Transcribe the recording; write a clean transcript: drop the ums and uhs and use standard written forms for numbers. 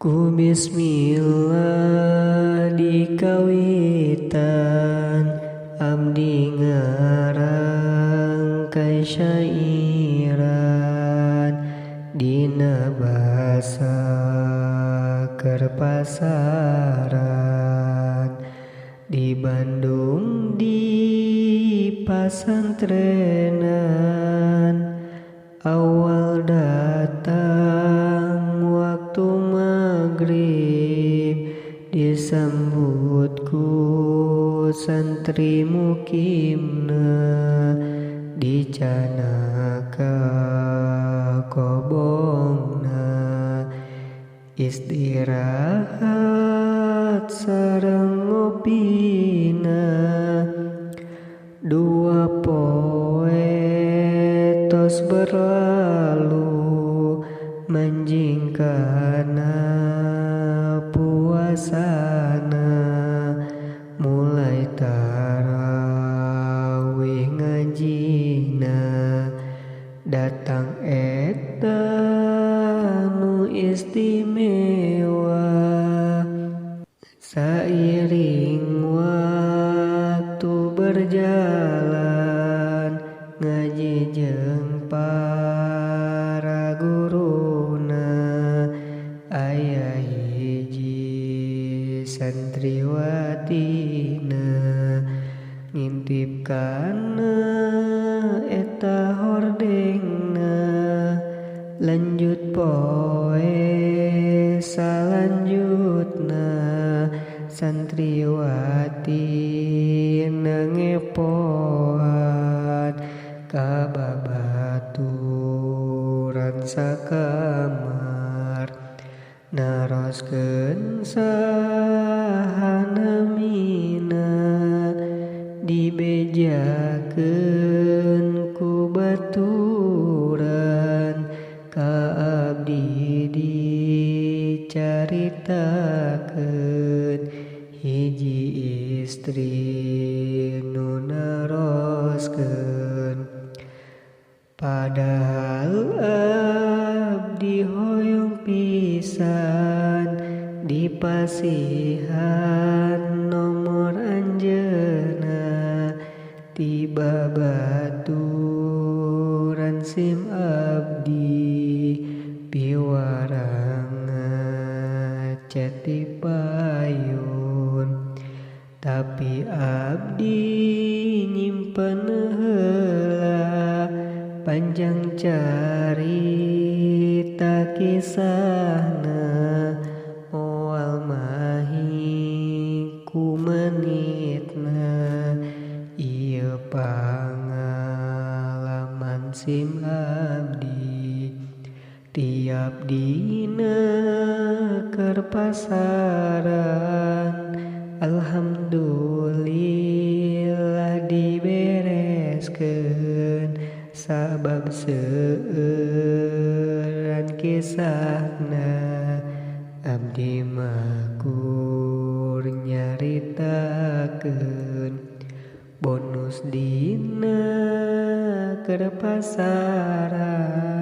Ku bismillah dikawitan abdi ngarang kasyairan dina basa keur pasaran di Bandung di pasantrenan awal datang waktu maghrib disambut ku santri mukimna dicanaka kobongna istirahat sareng ngopina dua poe tos berlalu manjing kana puasana mulai tarawih ngajina datang eta nu istimewa sairing waktu berjalan ngaji jeung para guruna aya hiji santriwatina ngintip kana eta hordengna lanjut poe salanjutna santriwati nangepoan ka babaturan sakamar naroskeun saha namina dibejakeun ku baturan ka abdi dicaritakeun hiji istri nu naroskeun padahal abdi hoyong pisan dipasihan nomor anjeunna tiba baturan sim abdi piwarang ngecet di payun tapi abdi nyimpen heula panjang carita kisahna moal mahi ku menitna ieu pangalaman sim abdi tiap dina keur pasaran alhamdulillah dibereskeun sabab seueuran kisahna abdi mah kur nyaritakeun bonus dina keur pasaran.